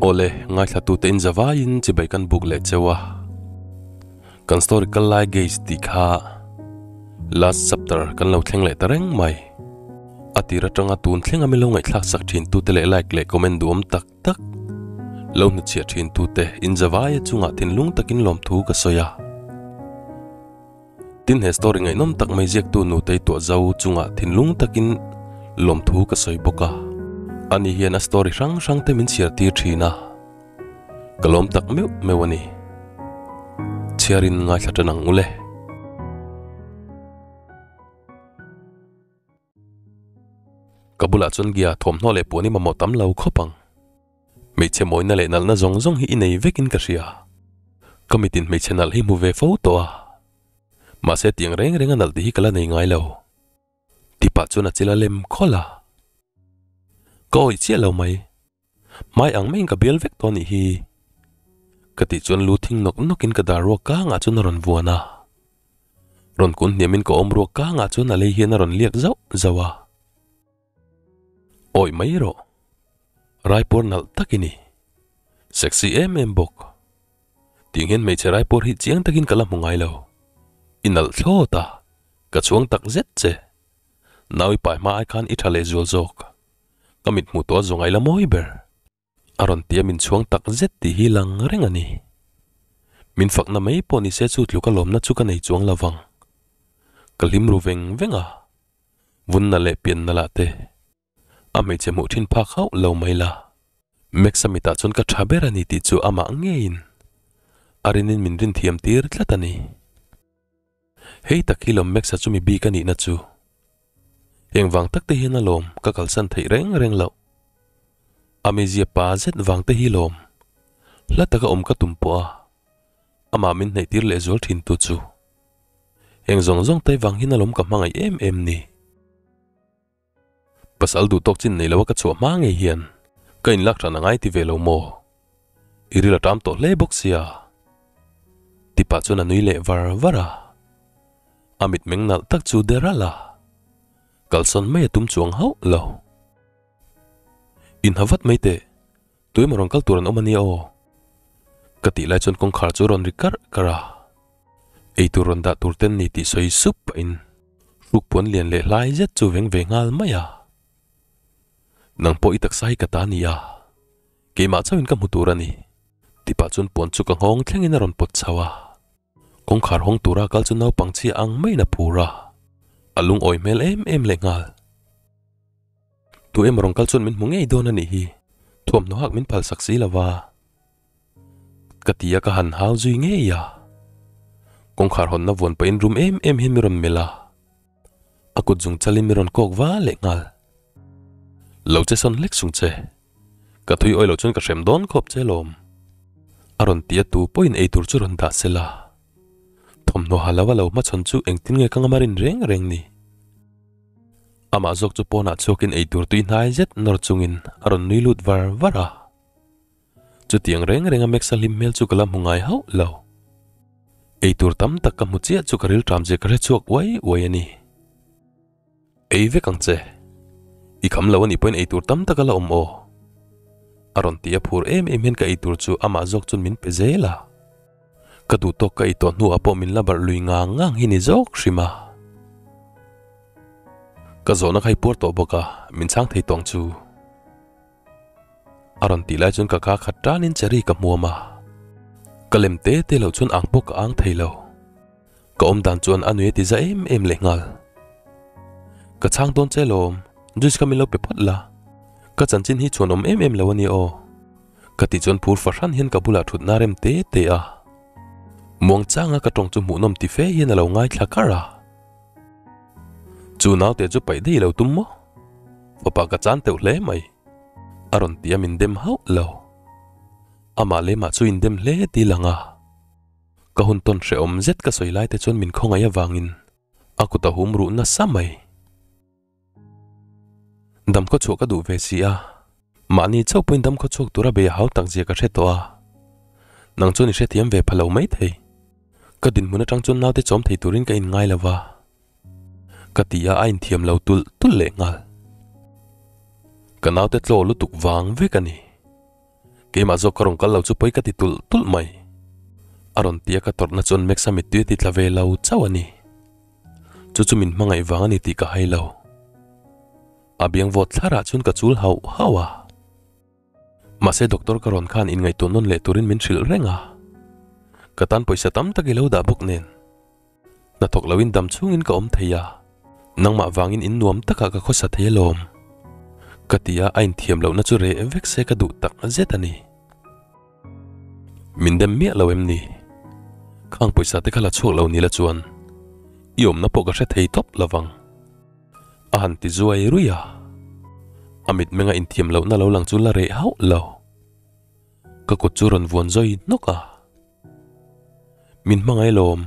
Awle, ngaithlatute in zavaiin chibai kan buk leh cheu a. Kan story kal lai Gays tih kha last chapter kan lo thleng leh ta reng mai. A tir atanga tun thleng a milo ngaihthlak sak thin tute leh like leh comment duhawm tak tak lo hnuchhiah thin tute in zavaia chungah thinlung takin lawmthu ka sawi a. Tin he story ngaihnawm tak mai ziaktu Nutei tuah zo chungah thinlung takin lawmthu ka sawi bawk a. Ani hian a story hrang hrang te min chhiar tir thin a. Ka lawm tak meuh meuh a ni. Chhiarin ngaithla tan ang ule. Ka bulah chuan gia thawmhnaw leh puan i mamawh tam lo khawp ang. Hmeichhe mawina leh nalhna zawng zawng hi i nei vekin ka hria. Ka mitin hmeichhe nalh hi hmu ve fo tawh a. Mahse tiang reng reng a nalh tih hi ka la nei ngai lo. Tipah chuan a chil a lem khawlh a. Ka awih chiah lo mai. Hmai ang maiin ka bial vek tawh a nih hi. Ka tih chuan lu thing nawk nawkin ka dar ruak kangah chuan a rawn vuan a. Rawn kun hniamin ka awm ruak kangah chuan a lei hian a rawn liak zauh zauh a. Awih mai rawh. Raipur nalh tak i ni. Sexy em em bawk. Tiang hian hmeichhe Raipur hi chiang takin ka la hmu ngai lo. I nalh thlawt a, ka chhuang tak zet che. Nau i pai hma ai khan i tha leh zual zawk. Ka mit hmuh tawh a zawngai la mawi ber. A rawn ti a min chhuang tak zet tih hi lang reng a ni. Min fakna mai pawh ni se chu tluka lawmna chu ka nei chuang lo vang. Ka hlim ru veng veng a, vunna leh pianna lah te a hmeichhe hmuh thin phak hauh lo mai la. Max-a mitah chuan ka tha ber a ni tih chu amah ngeiin a rinin min rin thiam tir tlat a ni. Hei tak hi lawm Max-a chu mi bik a nihna chu. Engvang tak te hian a lawm ka kalsan theih reng reng loh. A mizia pa zet vang te hi lawm. Hla taka awm ka tum pawh a, amah min hnaih tir leh zual thin tu chu. Heng zawng zawng te vang hian a lawm ka hmangaih em em ni. Pasal duh tawk chin nei lo a ka chhuah hma ngei hian ka inlak hran a ngai ti ve lo maw? I ril a ṭam tawh hle bawk sia. Tipah chuan a nui leh var var a. A mitmeng nalh tak chu der alh a. Kalsawn mai a tum chuang hauh lo. Inha vat mai teh, tuemaw rawn kal tur an awm a nia aw. Ka tih lai chuan kawngkhar chu a rawn ri karh karh a. Eitur rawn dah tur ten ni tih sawi sup pahin Hruk puan lian leh hlai zet chu veng ve nghal mai a. Nang pawh i taksa hi ka ta ni a, keimah chauhin ka hmu tur a ni. Tipah chuan puan chu ka nghawng thlengin a rawn pawt chho a. Kawngkhar hawng tura kal chu naupang chhia ang maiin a phur a, a lungawi hmel em em leh nghal. Tu emaw rawn kal chuan min hmu ngei dawn a nih hi, thuamhnaw hak min phalsak si lo va. Ka ti a ka han hau zui ngei a. Kawngkhar hawnna vuan pahin rum em em hian mi rawn melh a. A kut zung chalin mi rawn kawk va leh nghal. Lo che sawn hlek sung che. Ka thui awi loh chuan ka hrem dawn khawp che lawm. A rawn ti a tu pawhin ei tur chu rawn dah sela. Thawmhnaw ha lo a lo hmachhawn chu engtin nge ka ngam a rin reng reng ni. Amah zawk chu pawnah chhuakin ei tur tui hnai zet nawr chungin a rawn nui lut var var a. Chutiang reng reng a Max-a hlim hmel chu ka la hmu ngai hauh lo. Eitur tam tak ka hmu chiah chu ka rilṭam zia ka hre chhuak uai uai a ni. Ei vek ang che. I kham lo a nih pawhin eitur tam tak a la awm aw. A rawn ti a phur em em hian ka eitur chu amah zawk chuan min pe zel a. Ka duh tawk ka ei tawh hnuah pawh min la barh lui ngang ngang hi ni zawk hrim a. Ka zawhna kha i puar tawh bawk a, min chhang thei tawng chu. A rawn tih lai chuan ka ka khat tanin cherry ka hmuam a, ka lem te te loh chuan ang pawh ka ang thei lo. Ka awm dan chuan a nui a ti za em em leh nghal. Ka chhang dawn che lawm, juice kha min lo pe phawt la. Ka chanchin hi chhuan awm em em lo a ni aw. Ka tih chuan phur fahran hian ka bulah thutna rem te te a. Muang changa ka tawng chu hmuhnawm ti fe hian a lo ngaithla kar a. Chu naute chu paih daih lo tum maw? Fapa ka chan teuh hle mai. A rawn ti a min dem hauh lo. Amah lehmah chu in dem hle ti lang a. Ka hun tawn hrehawm zet ka sawi lai te chuan min khawngaih avangin a kut a hum ruh nasa mai. Dam khaw chhuah ka duh ve si a, mahni chauh pawhin dam khaw chhuak tura bei a hau tak zia ka hre tawh a. Nang chuan i hrethiam ve pha lo mai thei. Ka dinhmun atang chuan naute chawm thei turin ka inngai lo va. Ka ti a, a inthiam lo tulh tulh leh nghal. Ka naute tlaw lutuk vang vek a ni. Keimah zawk ka rawn kal lo chu pawi ka ti tulh tulh mai. A rawn ti a ka tawrhna chuan Max-a mittui a ti tla ve lo chauh a ni. Chu chu min hmangaih vang a ni tih ka hai lo. A biang vawt thlarah chuan ka chul hauh hauh a. Mahse doctor ka rawn khan inngaihtuah nawn leh turin min hrilh reng a. Ka tan pawisa tam tak i lo dah bawk nen. Hnathawk loin dam chhungin ka awm thei a, nangmah vangin in nuam takah ka khawsa thei alawm. Ka ti a, a inthiam lohna chu reh vek se ka duh tak zet a ni. Min dem miah lo em ni? Khang pawisa te kha la chhuak lo ni la chuan i awmna pawh ka hre thei tawp lovang. A han ti zuai rui a, a mitmenga inthiam lohna lo lang chu la reh hauh lo. Ka kut chu rawn vuan zawi hnawk a. Min hmangaih lawm.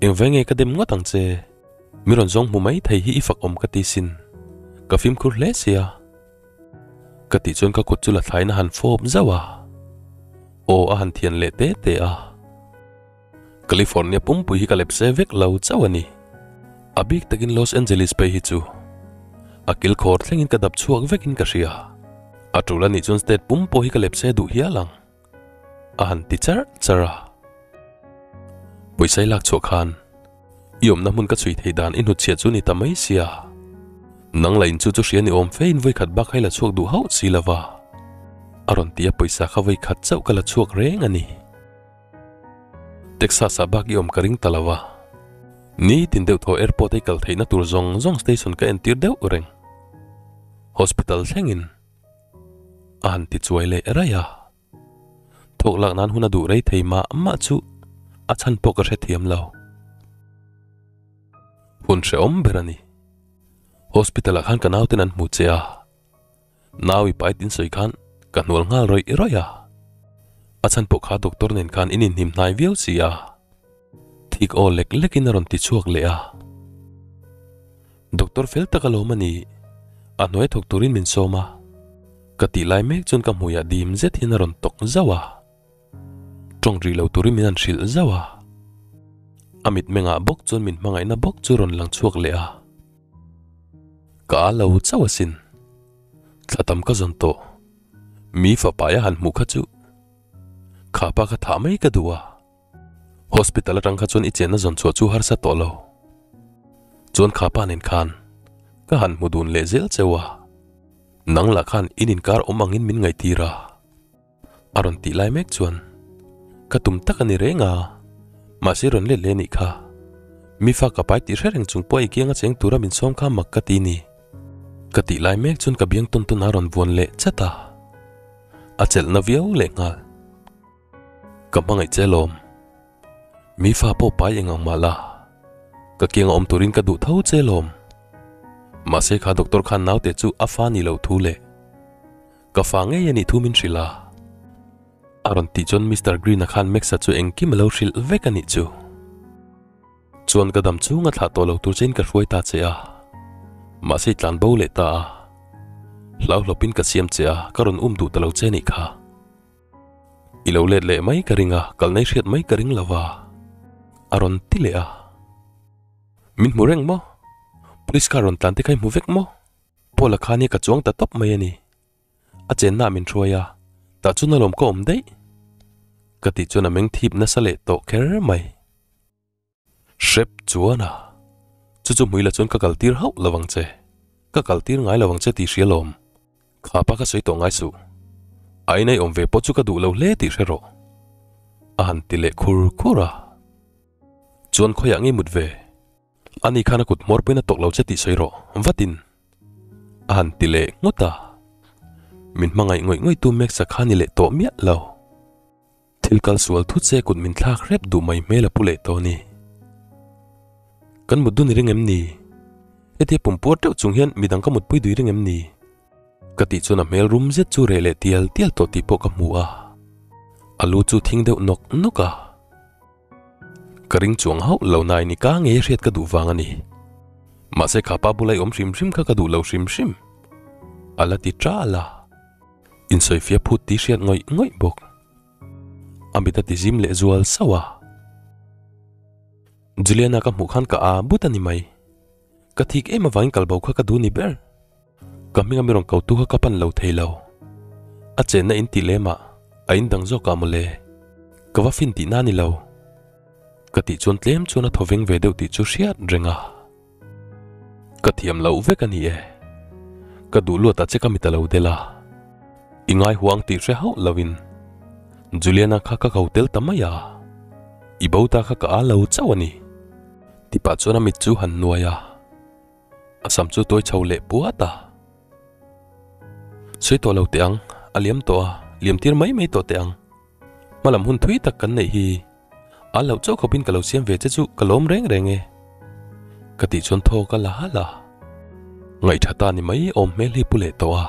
Engvai nge ka dem ngawt ang che? Mi rawn zawng hmu mai thei hi i fak awm ka ti sin. Ka fimkhur hle sia. Ka tih chuan ka kut chu la thlain a han fawp zauh a. Aw a han thian leh te te a. California pumpui hi ka lepse vek lo chauh a ni. A bik takin Los Angeles phei hi chu a kilkhawr thlengin ka dap chhuak vekin ka hria. A tul anih chuan state pum pawh hi ka lepse duh hial ang. A han ti charh charh a. Pawisa i lak chhuah khan i awmna hmun ka chhui thei dan i hnutchhiah chu ni ta mai sia. Nang la in chu chu hria ni awm fe in vawikhat bak kha i la chhuak duh hauh si lova. A rawn ti a pawisa kha vawikhat chauh ka la chhuak reng a ni. Texas ah bak i awm ka ring ta lo a. Nitin deuh thaw airport a i kal theihna tur zawng zawng station ka entir deuh reng. Hospital thlengin. A han ti chuai leh raih a. Thawk lak nan hun a duh rei thei mah mah chu a chhan pawh ka hrethiam lo. Hun hrehawm ber a ni. Hospital ah khan ka nauten an hmu che a. Nau i pai tin sawi khan ka hnual nghal rawih rawih a. A chhan pawh kha doctor nen khan in inhnim hnai viau si a. Thik aw lek lekin a rawn ti chhuak leh a. Doctor fel tak alawm a ni. A hnuai thawk turin min sawm a. Ka tih lai mek chuan ka hmuiah dim zet hian a rawn tawk zauh a. Tawng rih lo turin min han hrilh zauh a. A mitmengah bawk chuan min hmangaihna bawk chu rawn lang chhuak leh a. Ka a lo chauh asin. Thla tam ka zawn tawh. Mi fapaia han hmuh kha chu. Kha pa kha thah mai ka duh a. Hospital atang kha chuan i chenna zawn chhuah chu harsa tawh lo. Chuan kha pa nen khan ka han hmu dun leh zel cheu a. Nang lah khan in inkar awm angin min ngaihtir a. A rawn tih lai mek chuan ka tum tak a ni reng a, mahse rawn let leh nih kha. Mi fa ka pai tih hre reng chung pawh i kianga cheng tura min sawm kha mak ka ti ni. Ka tih lai mek chuan ka biang tawn tawn a rawn vuan leh chat a. A chelhna viau leh nghal. Ka hmangaih che lawm. Mi fa pawh pai eng ang mah la. Ka kianga awm turin ka duh tho che lawm. Mahse kha doctor khan naute chu a fa ni lo thu leh ka fa ngei a nih thu min hrilh a. A rawn tih chuan Mister Green-a khan Max-a chu engkim a lo hrilh vek a nih chu. Chuan ka dam chhung a thlah tawh lo tur chein ka hruai ta che a. Mahse i tlan bo leh ta a. Hlauhlawpin ka siam che a, ka rawn um duh ta lo che nih kha. I lo let leh mai ka ring a, kalna i hriat mai ka ring lo va, a rawn ti leh a. Min hmu reng maw? Police car rawn tlan te kha i hmu vek maw? Paul-a khan hi ka chuang ta tawp mai a ni. A chenna ah min hruai a, tah chuan alawm ka awm daih. Ka tih chuan a meng thip nasa leh tawh kher mai. Hrep chuan a, chu chu hmuila chuan ka kaltir hauh lo ang che, ka kaltir ngai lo ang che tih hria lawm. Kha pa ka sawi tawh ngai suh. A inei awm ve pawh chu ka duh lo hle tih hre rawh. A han ti leh khur khur a. Chuan khawiah ngei mut ve? Ani khan a kut hmawr pawhin a tawk lo che tih sawi rawh, vatin. A han ti leh nghut a. Min hmangaih ngawih ngawih tu Max-a kha ni leh tawh miah lo. Thil kal sual thut se kut min thlak hrep duh mai hmel a pu leh tawh a ni. Kan mut dun i ring em ni? Hetia pumpuar teuh chung hian midang ka mutpui duh i ring em ni? Ka tih chuan a hmel rum zet chu reh leh tial tial tawh tih pawh ka hmu a. A lu chu thing deuh nawk nawk a. Ka ring chuang hauh lo nain i ka ngei hriat ka duh vang a ni. Mahse kha pa bula i awm hrim hrim kha ka duh lo hrim hrim. A la ti ṭal a. Insawifiah phut tih hriat ngawih ngawih bawk. A mit a ti zim leh zual sauh a. Juliana ka hmuh khan ka a but a ni mai. Ka thik em avangin kalbo kha ka duh ni ber. Ka hminga mi rawn ko tu kha ka pan lo thei lo. A chenna in ti lem ah. A in dang zawk ah mawle. Ka va fin tihna a ni lo. Ka tih chuan tlem chuan a thawveng ve deuh tih chu hriat reng a. Ka thiam loh vek a ni e. Ka duh luat ah che ka mit a lo del a. I ngai huang tih hre hauh lo in Juliana kha ka ko tel ta mai a. I bo ta kha ka a lo chauh a ni. Ti pah chuan a mit chu han nuai a. A sam chu tuai chho leh puat a. Sawi tawh lo teh ang, a liam tawh a, liam tir mai mai tawh teh ang. Hmalam hun thui tak kan neih hi a loh chauh khawpin ka lo siam ve che chu ka lawm reng reng e. Ka tih chuan thaw ka la halh a. Ngaihṭha ta ni mai awm hmel hi pu leh tawh a.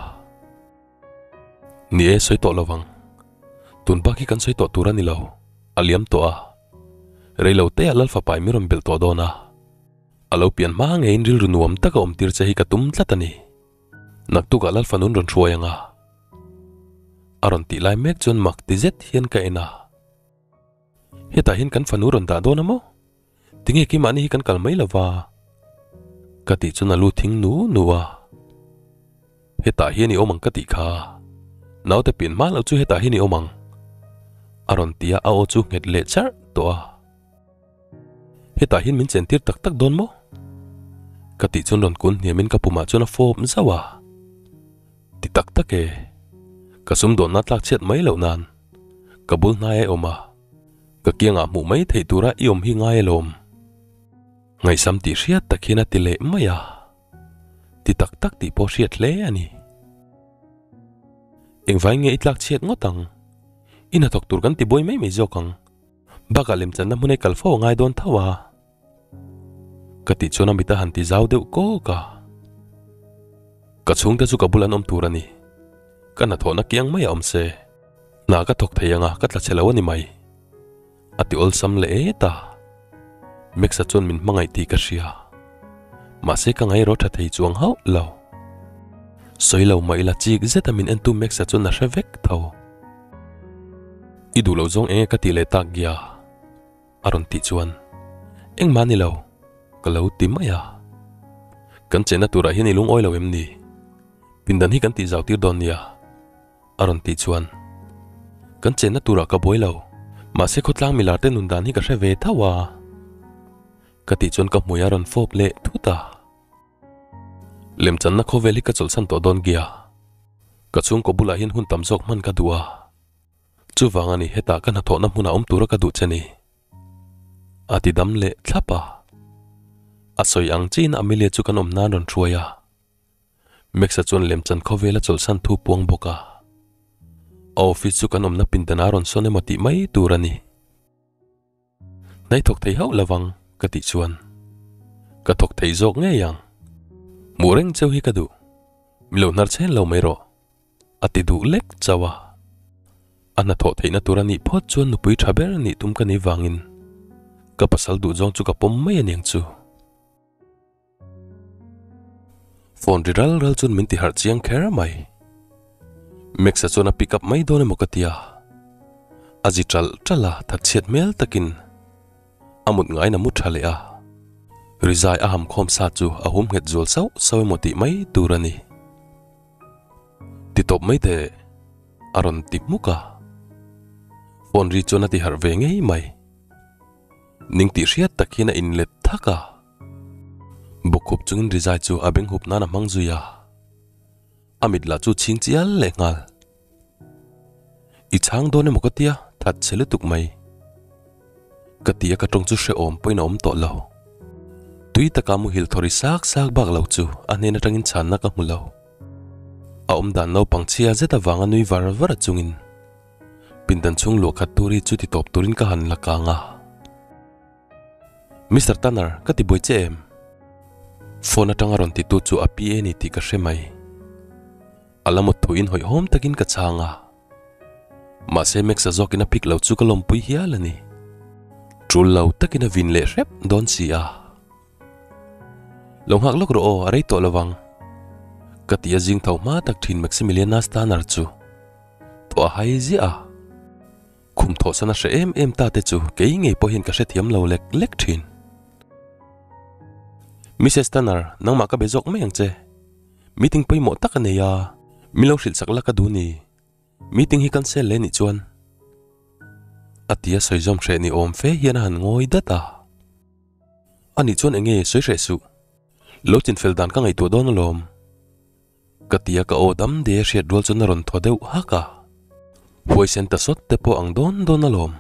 Ni e, sawi tawh lovang. Tun bak hi kan sawi tawh tur a ni lo, a liam tawh a. Rei lo te ah Lalfapai min rawn belh tawh dawn a. A lo pian hma ngeiin rilru nuam taka awm tir che hi ka tum tlat a ni. Naktukah Lalfanun rawn hruai ang a. A rawn tih lai mek chuan mak ti zet hian ka en a. Hetah hian kan fanu rawn dah dawn a maw? Tinge keimahni hi kan kal mai lova? Ka tih chuan a lu thing nu nu a. Hetah hian i awm ang ka tih kha. Naute pian hma loh chu hetah hian i awm ang. A rawn ti a, a aw chu nghet leh charh tawh a. Hetah hian min chen tir tak tak dawn maw? Ka tih chuan rawn kun hniamin ka pumah chuan a fawp zauh a. Ti tak tak e. Ka sumdawnna tlak chhiat mai loh nan ka bul hnai a awm a, ka kiangah hmuh mai theih tura i awm hi ngai alawm. Ngaihsam tih hriat tak hian a ti leh mai a. Ti tak tak tih pawh hriat hle a ni. Engvai nge i tlak chhiat ngawt ang? I hnathawk tur kan ti buai mai mai zawk ang. Bakah lemchanna hmun ei kal fo a ngai dawn tho a. Ka tih chuan a mit a han ti zau deuh kawk a. Ka chhungte chu ka bul an awm tur a ni. Ka hnathawhna kiang mai a awm se. Hna ka thawk thei anga ka tla chhe lo a ni mai. A ti awlsam leh et a. Max-a chuan min hmangaih tih ka hria. Mahse ka ngaih erawh tha thei chuang hauh lo. Sawi lo mah ila chik zeta min entu Max-a chuan a hre vek tho. I duh loh zawng enge ka tih leh tak gia? A rawn tih chuan, Engmah ni lo, ka lo ti mai a. Kan chenna turah hian i lungawi lo em ni? Pindan hi kan tih zau tir dawn nia, a rawn tih chuan, Kan chenna turah ka buai lo, mahse khawtlang milar te nun dan hi ka hre ve tho a, ka tih chuan ka hmui a rawn fawp leh thut a. Lemchanna khawvel hi ka chawlhsan tawh dawn gia, ka chhungkaw bulah hian hun tam zawk hman ka duh a. Chuvang a ni hetah ka hnathawhna hmunah awm tura ka duh che ni. A ti dam leh thlap a. A sawi ang chiin Amelia chu kan awm nan rawn hruai a. Max-a chuan lemchan khawvela chawlhsan thu puang bawk a. A office chu kan awmna pindan a rawn sawn emaw tih mai tur a ni. Hnai thawk thei hauh lovang ka tih chuan ka thawk thei zawk ngei ang. Hmuh reng cheu hi ka duh. Mi lo hnar chhen lo mai rawh. A ti duh lek chauh a. A hnathawh theihna tur a nih phawt chuan nupui tha ber nih tum ka nih vangin ka pasal duh zawng chu ka pawm mai a niang chu. Phone ri ral ral chuan min ti harh chiang kher mai. Max-a chuan a pick up mai dawn emaw ka ti a. A zi ṭalh ṭalh a, thatchhiat hmel takin a mut ngaiin a mu ṭha leh a. Rizai a ham khawm sa chu a hum nghet zual sauh sauh emaw tih mai tur a ni. Ti tawp mai teh, a rawn ti hmuk a. Phone ri chuan a ti harh ve ngei mai. Ning tih hriat tak hian a inlet thak a. Bawkkhup chungin rizai chu a beng hup nan a hmang zui a. A mit lah chu chhing chial leh nghal. I chhang dawn emaw ka tia, that chhe lutuk mai. Ka ti a ka tawng chu hrehawm pawhin a awm tawh lo. Tui taka muhil thawri sak sak bak lo chu a hnen atangin chhanna ka hmu lo. A awm dan naupang chhia zet avanga nui var var chungin pindan chhung luah khat tur hi chu ti tawp turin ka han la kang a. Mister Tanner, ka ti buai che em? Phone atanga rawn titu chu a PA ni tih ka hre mai. A la mut thuin hawihhawm takin ka chhang a. Mahse Max-a zawkin a pick lo chu ka lawmpui hial a ni. Tul lo takin a vin leh hrep dawn si a. Lo nghak lawk rawh aw, a rei tawh lovang. Ka ti a zing tho hma tak thin Maximiliana Stanner chu thaw a hai ziah a. Khum thawhsan a hre em em ta te chu kei ngei pawh hian ka hrethiam lo lek lek thin. Mrs Tanner, nangmah ka be zawk mai ang che. Meeting pawimawh tak a nei a, min lo hrilh chak la ka duh ni. Meeting hi cancel leh nih chuan. A ti a sawi zawm hreh ni awm fe hian a han ngawi dat a. Anih chuan enge sawi hreh suh. Lo chinfel dan ka ngaihtuah dawn alawm. Ka ti a ka aw dam dei a hriat rual chuan a rawn thaw deuh hak a. Huaisen ta sawt te pawh ang dawn dawn alawm.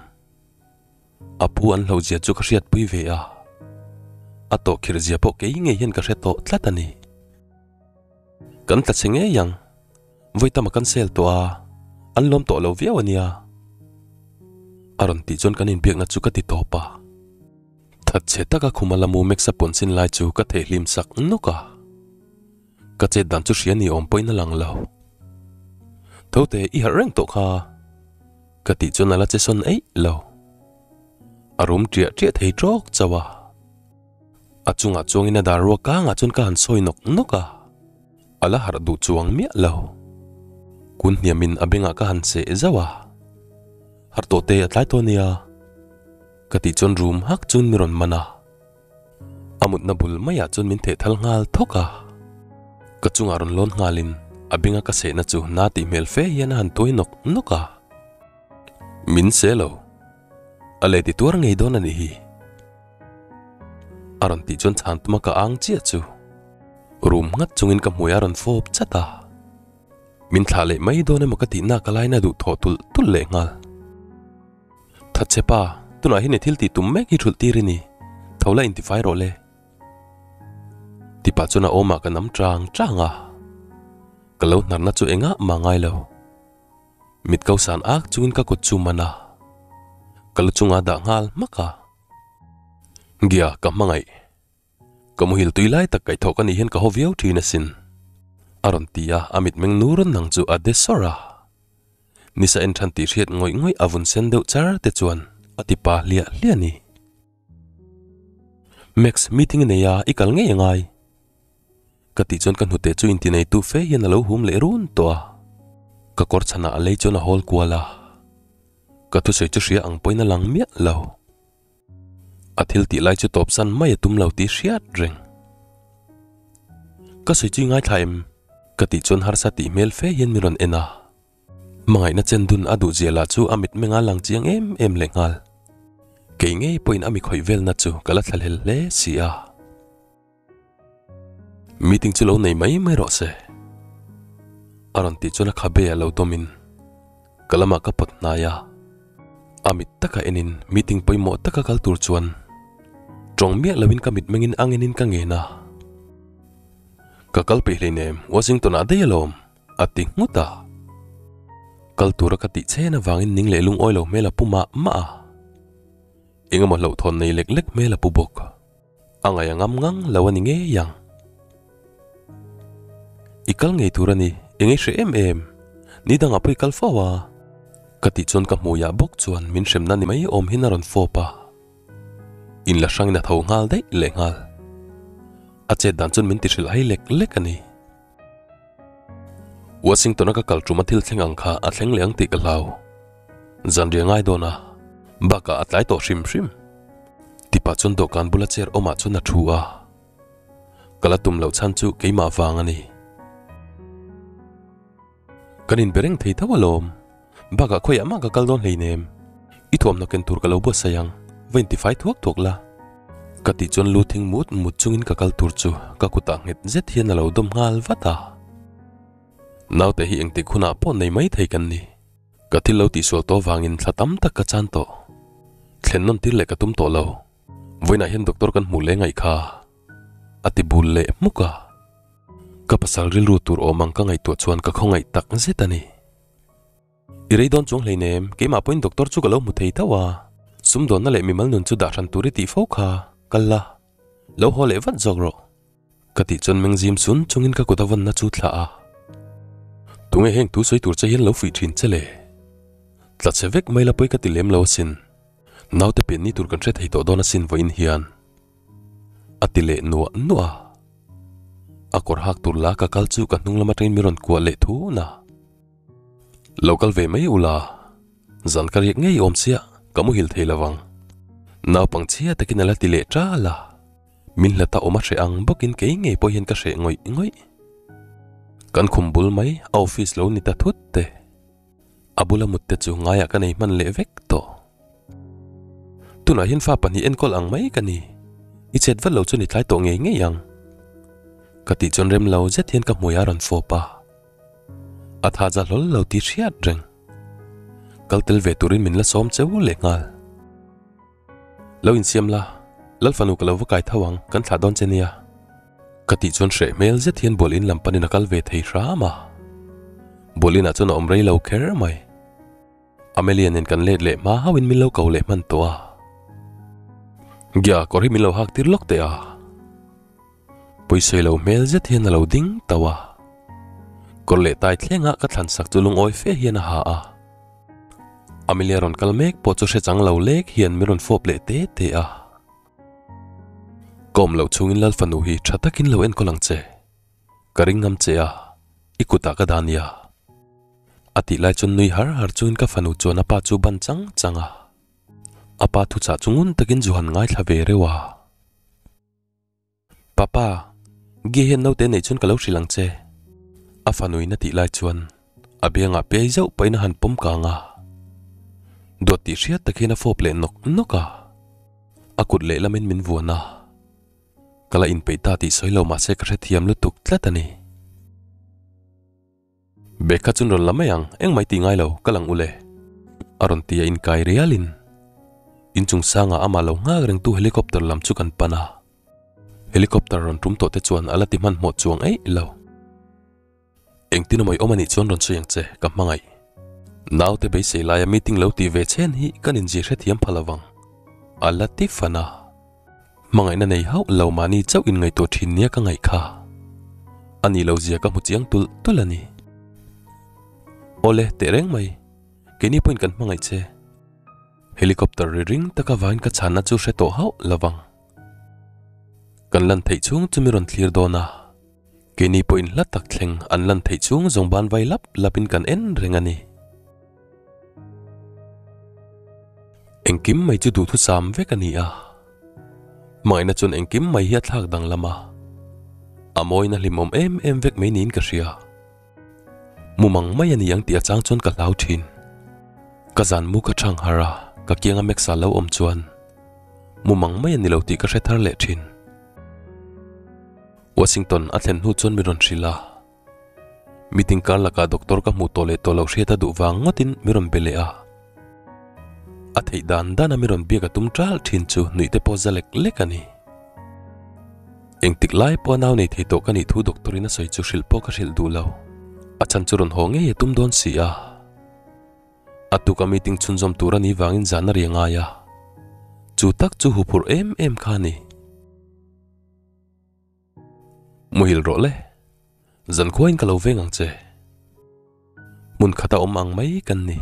A pu an hlauh zia chu ka hriatpui ve a. A tawh khirh zia pawh kei ngei hian ka hre tawh tlat a ni. Kan tla chhe ngei ang. Vawi tam a cancel tawh a, an lawm tawh lo viau a nia. A rawn tih chuan kan inbiakna chu ka ti tawp a. Thatchhe taka khuma la mu Max-a pawn sin lai chu ka theihlim sak nawk a. Ka chet dan chu hria ni awm pawhin a lang lo. Thote i harh reng tawh kha. Ka tih chuan a la che sawn eih lo. A rum ṭiah ṭiah thei ṭawk chauh a. A chungah chuangin a dar ruak kangah chuan ka han sawi nawk nawk a. A la harh duh chuang miah lo. Kun hniamin a bengah ka han seh zauh a. Harh tawh te a tlai tawh nia. Ka tih chuan rum hak chuan mi rawn man a. A mutna bul maiah chuan min theh thal nghal thawk a. Ka chungah rawn lawn nghalin a benga ka sehna chu na tih hmel fe hian a han tuai nawk nawk a. Min se lo. A leh ti tuar ngei dawn a nih hi. A rawn tih chuan chhan tuma ka ang chiah chu. Rum nghat chungin ka hmui a rawn fawp chat a. Min thlah leh mai dawn emaw ka tihna ka laina duh thawh tulh tulh leh nghal. Thatchhe pa, tunah hian i thil tih tum mek hi thulh tir i ni. Tho la intifai rawh le. Tipah chuan a awmah ka nam chang chang a. Ka lo hnarna chu engah mah ngai lo. Mit ko san ak chungin ka kut chu man a. Ka lu chungah dah nghal hmak a. Gia, ka hmangaih. Ka muhil tui lai tak kaihthawh ka nih hian ka haw viau thin asin. A rawn ti a, a mitmeng nur nang chu a de sawr a. Nisa en than tih hriat ngawih ngawih a vun sen deuh char te chuan a ti pa hliah hliah a ni. Max, meeting i nei a, i kal ngei angai. Ka tih chuan ka hnute chu inti neitu fe hian a lo hum leh run tawh a. Ka kawr chhanah a lei chuan a hawl kual a. Ka thusawi chu hria ang pawhin a lang miah lo. A thil tih lai chu tawp san mai a tum lo tih hriat reng. Ka sawi chu i ngaithla em? Ka tih chuan harsa tih hmel fe hian min rawn en a. Hmangaihna chen dun a duh zia lah chu a mitmeng a lang chiang em em leh nghal. Kei ngei pawhin a mi khawih velna chu ka la thlahlel hle si a. Meeting chu lo nei mai mai rawh se. A rawn tih chuan a khabe a lo dawmin ka lamah ka pawt hnai a. A mit taka enin meeting pawimawh taka kal tur chuan tawng miah loin ka mitmengin a ngenin ka ngen a. Ka kal peih hleinem Washington ah daih alawm a ti nghut a. Kal tura ka tih chen avangin ning leh lungawi lo hmel a pu mah mah a. Engemaw hlauhthawn nei lek lek hmel a pu bawk. A ngaih a ngam ngang lo a ni ngei ang. I kal ngei tur a ni, eng ei hreh em em. Ni dangah pawh i kal fo a. Ka tih chuan ka hmuiah bawk chuan min hremna ni mai awm hian a rawn fawp a. In la hrangin a tho nghal daih leh nghal. A chet dan chuan min ti hrilh hai lek lek a ni. Washington-a ka kal ṭuma thil thleng ang kha a thleng leh ang tih ka hlau. Zanriah ngai dawn a, bakah a tlai tawh hrim hrim. Tipa chuan dawhkan bula chair awmah chuan a thu a. Ka la tum loh chhan chu keimah vang a ni. Kan inbe reng thei tho alawm. Bakah khawiah mah ka kal dawn hleinem. I thuamhnaw ken tur ka lo buatsaih ang, va intifai thuak thuak la. Ka tih chuan lu thing mut mut chungin ka kal tur chu ka kutah nghet zet hian a lo dawm nghal vat a. Naute hi engtik hunah pawh nei mai thei kan ni. Ka thil lo tihsual tawh vangin thla tam tak ka chan tawh. Thlen nawn tir leh ka tum tawh lo. Vawiinah hian doctor kan hmuh leh ngaih kha. A ti bul leh hmuk a. Ka pasal rilru tur awm ang ka ngaihtuah chuan ka khawngaih tak zet a ni. I rei dawn chuang hleinem, keimah pawhin doctor chu ka lo hmu thei tho a. Sumdawnna leh mimal nun chu dah hran tur i tih fo kha, kal la. Lo haw leh vat zawk rawh. Ka tih chuan mengzim sun chungin ka kut a vawnna chu thlah a. Tunge heng thu sawi tur che hian lo fuih thin che le? Tla che vek mai la pawi ka ti lem lo asin. Naute pian ni tur kan hre thei tawh dawn asin vawiin hian. A ti leh nuah nuah a. A kawr hak tur la ka kal chu ka hnung lam atangin min rawn kuah leh thun a. Lo kal ve mai ula, zan ka riak ngei awm chiah, ka muhil thei lo vang. Naupang chhia takin a la ti leh ṭal a. Min hlat a awm a hreh ang bawkin kei ngei pawh hian ka hreh ngawih ngawih. Kan khum bul mai a office lo ni ta thut te. A bula mut te chu ngaiah ka nei hman leh vek tawh. Tunah hian fa pahnih enkawl ang mai ka ni. I chet vat lo chuan i tlai tawh ngei ngei ang. Ka tih chuan rem lo zet hian ka hmui a rawn fawp a. A tha za hlawl lo tih hriat reng. Kal tel ve turin min la sawm cheu leh nghal. Lo insiam la, Lal fanu ka lo va kai tho ang, kan thlah dawn che nia. Ka tih chuan hreh hmel zet hian bual in lam panin a kal ve thei hram a. Bual inah chuan a awm rei lo kher mai. Amelia nen kan let leh hma hauhin min lo ko leh hman tawh a. Gia, kawr hi min lo hak tir lawk teh a. Pawisawi lo hmel zet hian a lo ding tauh a. Kawr leh tai thlengah ka thlan sak chu lungawi fe hian a ha a. Amelia rawn kal mek pawh chu hre chang lo lek hian min rawn fawp leh te te a. Ka awm loh chungin Lal fanu hi tha takin lo enkawl ang che. Ka ring ngam che a, i kutah ka dah nia. A tih lai chuan nui har har chungin ka fanu chuan a pa chu ban chang chang a. A pa thuchah chu ngun takin Johan ngaithla ve reuh a. Papa, Gia hian naute neih chuan ka lo hrilh ang che. A fanuin a tih lai chuan a biangah piai zauh pahin a han pawm kang a. Duat tih hriat tak hian a fawp leh nawk nawk a. A kut lehlamin min vuan a. Ka la inpeih ta tih sawi lo mahse ka hrethiam lutuk tlat a ni. Bag kha chun rawn la mai ang, engmah i tih ngai lo, ka lang ule. A rawn ti a inkai rialin inchung sangah amah lo nghak rengtu helicopter lam chu kan pan a. Helicopter rawn tum tawh te chuan a la ti hmanhmawh chuang eih lo. Engtin amawi awm anih chuan rawn sawi ang che, ka hmangaih. Naute beisei laia meeting lo tih ve chen hi kan inzir hrethiam pha lovang. A la ti fan a. Hmangaihna nei hauh lo mahni chauh inngaihtuah thin nia ka ngaih kha. A nih lo zia ka hmu chiang tulh tulh a ni. Awle, teh reng mai. Keini pawhin kan hmangaih che. Helicopter ri ring taka vain ka chhanna chu hre tawh hauh lovang. Kan lan theih chhung chu mi rawn thlir dawn a. Keini pawhin hla tak thleng an lan theih chhung zawng ban vai lap lapin kan en reng a ni. Engkim mai chu duhthusam vek a ni a. Hmangaihna chuan engkim mai hi a thlak danglam a. A mawina hlimawm em em vek mai niin ka hria. Mumang mai a ni ang tih a chang chuan ka hlau thin. Ka zan mu ka chhang har a, ka kianga Max-a lo awm chuan mumang mai a ni lo tih ka hre thar leh thin. Washington a thlen hnu chuan min rawn hrilh a. Meeting kar lakah doctor ka hmuh tawh leh tawh loh hriat a duh vang ngawtin min rawn be leh a. A theih dan dana min rawn biak a tum ṭal ṭhin chu nuih te pawh za lek lek a ni. Engtik lai pawha nau nei thei tawh ka nih thu doctor in a sawi chu hrilh pawh ka hrilh duh lo. A chhan chu rawn haw ngei a tum dawn si a. A tuka meeting chhunzawm tur a nih vangin zan a ri a ngai a. Chu tak chu huphurh em em kha a ni. Muhil rawh le. Zan khuain ka lo veng ang che. Hmun khata awm ang mai kan ni.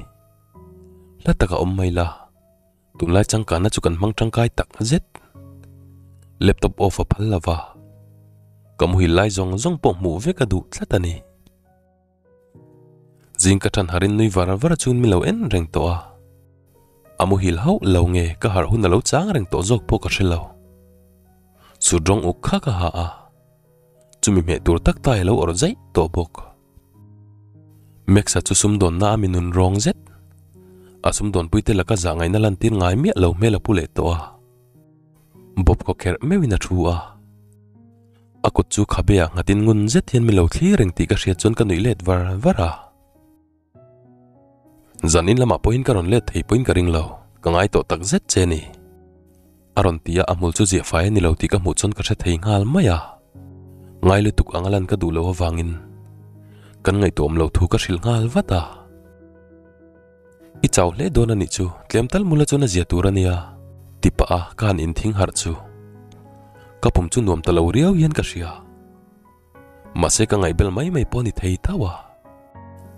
Hla taka awm mai la. Tunlai changkanna chu kan hmang tangkai tak zet. Laptop off a phal lova. Ka muhil lai zawng zawng pawh hmuh vek a duh tlat a ni. Zing ka ṭhan harin nui var var chuan min lo en reng tawh a. A muhil hauh lo nge ka harh hun a lo chang reng tawh zawk pawh ka hre lo. Sut rawng uk kha ka ha a, chumi hmeh tur tak tai a lo awrh zaih tawh bawk. Max-a chu sumdawnna a mi nun rawng zet. A sumdawnpuite laka zah ngaihna lantir ngai miah lo hmel a pu leh tawh a. Bob khaw kherh meuhin a thu a. A kut chu khabeah nghatin ngun zet hian min lo thlir reng tih ka hriat chuan ka nuih let var var a. Zan in lamah pawhin ka rawn let thei pawhin ka ring lo, ka ngai tawh tak zet che ni. A rawn ti a, a hmul chu ziah fai a ni lo tih ka hmuh chuan ka hre thei nghal mai a. Ngai lutuk anga lan ka duh loh avangin kan ngaihtuahawm loh thu ka hrilh nghal vat a. I chau hle dawn a nih chu, tlem tal mula chuan a zia tur a nia, ti pah a ka han inthing harh chu. Ka pum chu nuam ta lo riau hian ka hria. Mahse ka ngaihbel mai mai pawh a ni thei tho a.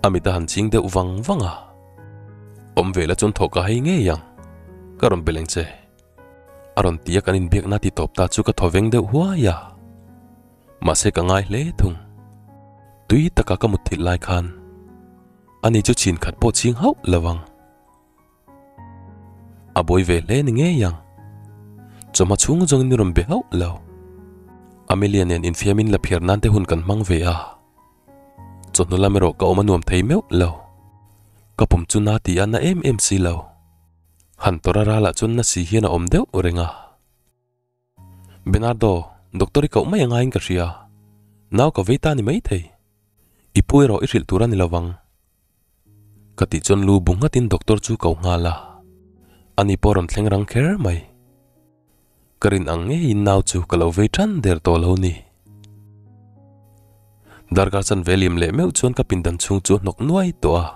A mit a han ching deuh vang vang a. Awm ve la chuan thawh ka hei ngei ang, ka rawn belh ang che. A rawn ti a kan inbiakna ti tawp ta chu ka thaw veng deuh huai a. Mahse ka ngai hle thung. Tui taka ka mutthilh lai khan ani chu chin khat pawh ching hauh lo ang. A buai ve hle ni ngei ang. Chawhma chhung zawngin ni rawn be hauh lo. Amelia nen infiamin la phiar nan te hun kan hmang ve a. Chawhnu lam erawh ka awm a nuam thei meuh lo. Ka pum chu na ti a na em em si lo. Han tawrh a ralah chuan na si hian a awm deuh reng a. Bernardo, doctor i koh mai angaiin ka hria. Nau ka vei ta ni maithei. I pu erawh i hrilh tur a ni lovang. Ka tih chuan lu bu nghatin doctor chu ko nghal a. Ani pawh rawn thleng rang kher mai. Ka rin ang ngeiin nau chu ka lo vei tan der tawh lo ni. Darkar chanve liam leh meuh chuan ka pindan chhung chu a hnawk nuai tawh a.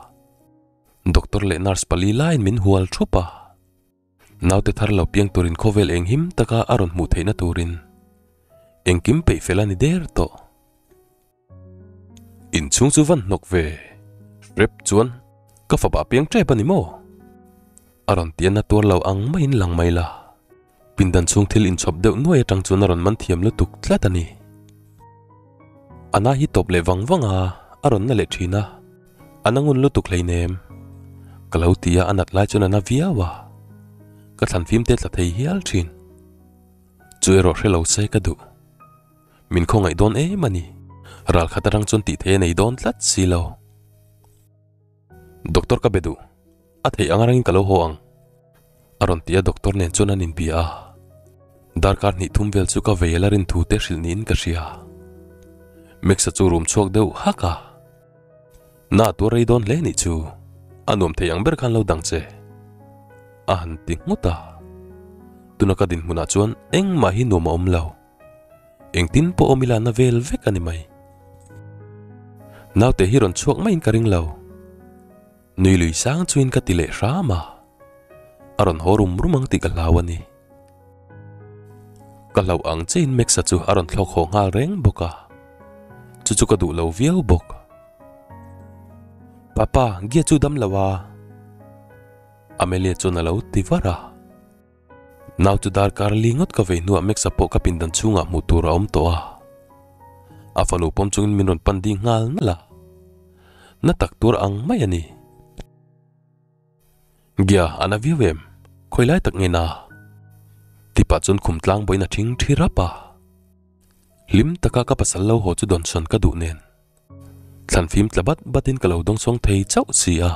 Doctor leh nurse pali laiin min hual thup a. Naute thar lo piang turin khawvel eng him taka a rawn hmuh theihna turin engkim peih fel a ni der tawh. Inchhung chu van hnawk ve rep chuan ka fapa piang tep a ni maw? A rawn ti a na tuar lo ang maiin lang mai la. Pindan chhung thil inchhawp deuh nuai atang chuan a rawn man thiam lutuk tlat a ni. A na hi tawp leh vang vang a, a rawn na leh thin a, a na ngun lutuk hleinem. Ka lo ti a, a nat lai chuan a na viau a, ka thlan fim te tla thei hial thin. Chu erawh hre lo se ka duh. Min khawngaih dawn em a ni. Ral khat atang chuan tih theih a nei dawn tlat si lo. Doctor ka be duh. A theih ang rangin ka lo haw ang. A rawn ti a doctor nen chuan an inbia a. Darkar hnih thum vel chu ka vei la rin thu te hrilh niin ka hria. Max-a chu rum chhuak deuh hak a. Na tuar rei dawn hle nih chu. A nuam thei ang ber khan lo dang che. A han ti nghut a. Tuna ka dinhmunah chuan engmah hi nuam a awm lo. Engtin pawh awm ila na vel vek a ni mai. Naute hi rawn chhuak maiin ka ring lo. Nui lui sang chuin ka ti leh hram a, a rawn haw rum rum ang tih ka hlau a ni. Ka hlauh ang chiahin Max-a chu a rawn thlawk haw nghal reng bawk a, chu chu ka duh lo viau bawk. Papa, Gia chu dam lo a? Amelia chuan a lo ti var a. Nau chu darkar li ngawt ka vei hnuah Max-a pawh ka pindan chhungah hmuh tur a awm tawh a. A fanu pawm chungin min rawn pan ding nghal nalh a. Na tak tur ang mai a ni. Gia, a na viau em? Khawi lai tak nge na? Tipah chuan khum tlang bawiin a thing thi rap a. Hlim taka ka pasal lo haw chu dawnsawn ka duh nen. Thlan fim tla bat batin ka lo dawngsawng thei chauh si a.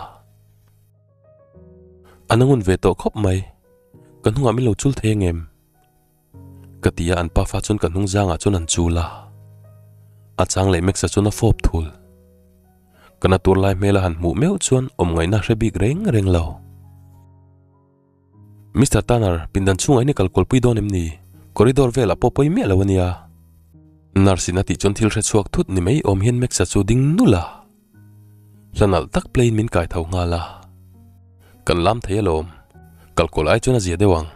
A na ngun ve tawh khawp mai. Ka hnungah min lo chul thei angem? Ka ti a, an pafa chuan ka hnung zangah chuan an chul a. A chang leh Max-a chuan a fawp thul. Ka na tur lai hmel a han hmuh meuh chuan awm ngaihna hre bik reng reng lo. Mister Tanner, pindan chhungah in i kal kualpui dawn em ni? Corridor velah pawh pawi miah lo a nia. Nurse in a tih chuan thil hre chhuak thut ni mai awm hian Max-a chu ding nulh a. Hla nalh tak play in min kai tho nghal a. Kan lam thei alawm. Kal kual ai chuan a zia deuh ang.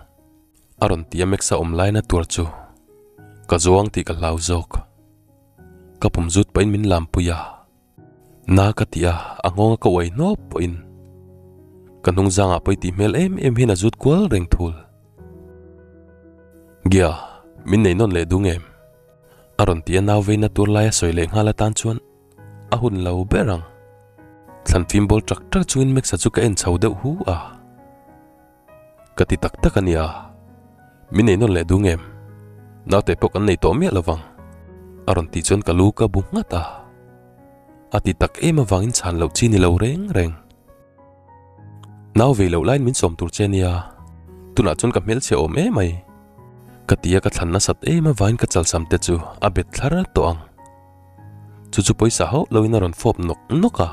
A rawn ti a Max-a awm laina tur chu ka zuang tih ka hlau zawk. Ka pum zut pahin min lampui a. Na ka ti a, a nghawnga ka uai hnawp pawhin ka hnung zangah pawi tih hmel em em hian a zut kual reng thul. Gia, min nei nawn leh dung em? A rawn ti a nau veina tur laia sawi leh nghal atan chuan a hun lo ber ang. Thlan fim bawl ṭak ṭak chungin Max-a chu ka en chho deuh hu a. Ka ti tak tak a nia, min nei nawn leh dung em? Naute pawh kan nei tawh miah lo vang, a rawn tih chuan ka lu ka bu nghat a. A ti tak em avangin chhan loh chi ni lo reng reng. Nau vei loh laiin min sawm tur che nia, tunah chuan ka hmelchhe awm em mai. Ka ti a ka thlan nasat em avangin ka chalsam te chu a bet thlar tawh ang. Chu chu pawisa hauh loin a rawn fawp nawk nawk a.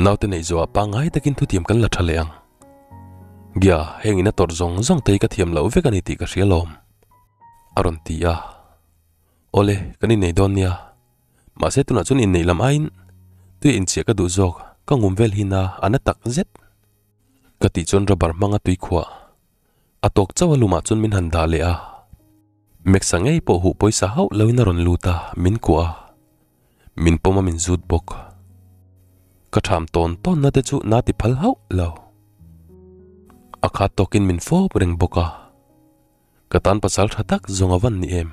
Naute neih zawhah pangngai takin thutiam kan la tha leh ang. Gia, heng ina tawrh zawng zawng te hi ka thiam loh vek a ni tih ka hria lawm. A rawn ti a. Awle, kan innei dawn nia. Mahse tunah chuan inneih lam aiin tui inchiah ka duh zawk, ka ngum vel hi na a na tak zet. Ka tih chuan rubber hmanga tui khuah a tawk chauh a lumah chuan min han dah leh a. Max-a ngei pawh huh pawisa hauh loin a rawn lut a, min kuah a. Min pawm a min zut bawk. Ka tham tawn tawn na te chu na ti phal hauh lo. A khat tawkin min fawp reng bawk a. Ka tan pasal tha tak zawng a van ni em.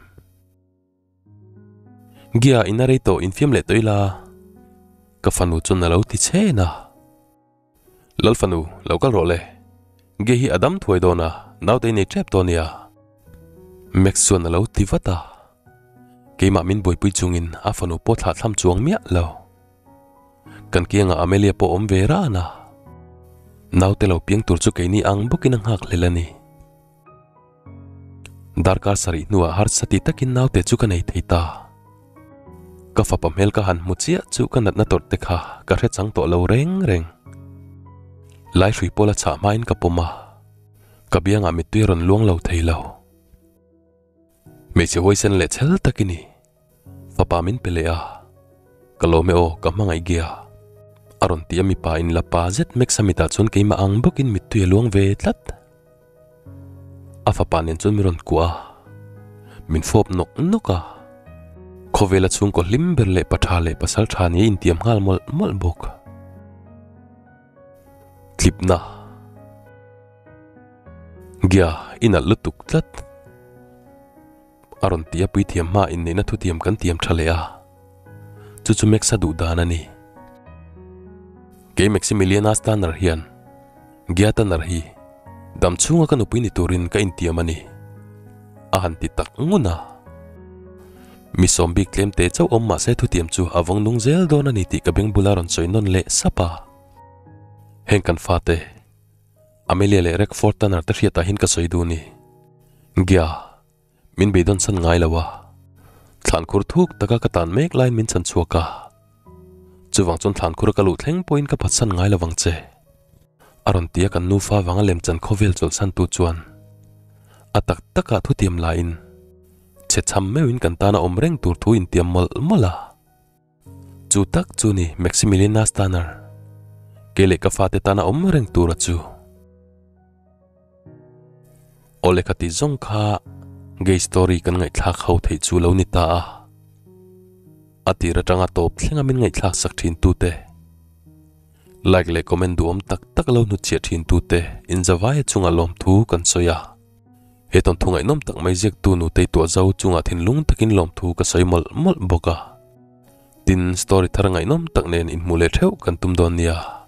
Gia in a rei tawh infiam leh tawh ila. Ka fanu chuan a lo ti chhen a. Lal fanu, lo kal rawh le. Ge hi a dam thuai dawn a, naute i nei tep tawh ania. Max chuan a lo ti vat a. Keimah min buaipui chungin a fanu pawh thlah thlam chuang miah lo. Kan kiangah Amelia pawh awm ve ran a. Naute lo piang tur chu keini ang bawkin a nghak hlel a ni. Darkar sarih hnuah harsa ti takin naute chu ka nei thei ta. Ka fapa hmel ka han hmu chiah chu ka natna tawrh te kha ka hre chang tawh lo reng reng. Laihrui pawla chhah hmain ka pawm a, ka biangah mittui a rawn luang lo thei lo. Hmeichhe huaisen leh chhel tak i ni. Fapa min pe leh a, Ka lawm e aw, ka hmangaih ge a. A rawn ti a mipa in la pa zet mek Samit ah chuan keimah ang bawkin mittui a luang ve tlat. A fapa nen chuan min rawn kuah a, min fawp nawk nawk a. Khawvela chhungkaw hlim ber leh pa tha leh pasal tha nia intiam nghal mawlh mawlh bawk. Tlipna. Gia, i nalh lutuk tlat. A rawn ti a puithiam hma inneihna thutiam kan tiam tha leh a, chu chu Max-a duh dan a ni. Kei Maximiliana Stanner hian Gia Tanner hi dam chhunga ka nupui ni turin ka intiam a ni, a han ti tak ngun a. Mi sawm bik tlem te chauh awm mahse thutiam chu a vawng nung zel dawn a ni tih ka beng bula rawn sawi nawn leh sap a. Heng kan fate. Amelia leh Rekford Tanner te hriatah hian ka sawi duh ni. Gia, min beidawn chhan ngai lo a. Thlankhur thuk taka ka tan mek laiin min chhan chhuak a. Chuvang chuan thlankhur ka luh thleng pawhin ka phatsan ngai lo vang che. A rawn ti a kan nufa vanga lemchan khawvel chawlhsan tu chuan a tak takah thutiam laiin chhe chham meuhin kan tana awm reng tur thu intiam mawlh mawlh a. Chu tak chu ni Maximiliana Stanner, kei leh ka fate tana awm reng tura chu. Aw lehkha tih zawng kha gay story kan ngaihthlak ho theih chu lo ni ta a. A tir atanga tawp thlenga min ngaihthlak sak thin tute, like leh comment duhawm tak tak lo hnutchhiah thin tute inzavaia chunga lawmthu kan sawi a. He tawnthu ngaihnawm tak mai ziaktu Nutei Tuahzo chungah thinlung takin lawmthu ka sawi mawlh mawlh bawk a. Tin, story thar ngaihnawm tak nen inhmuh leh theuh kan tum dawn nia.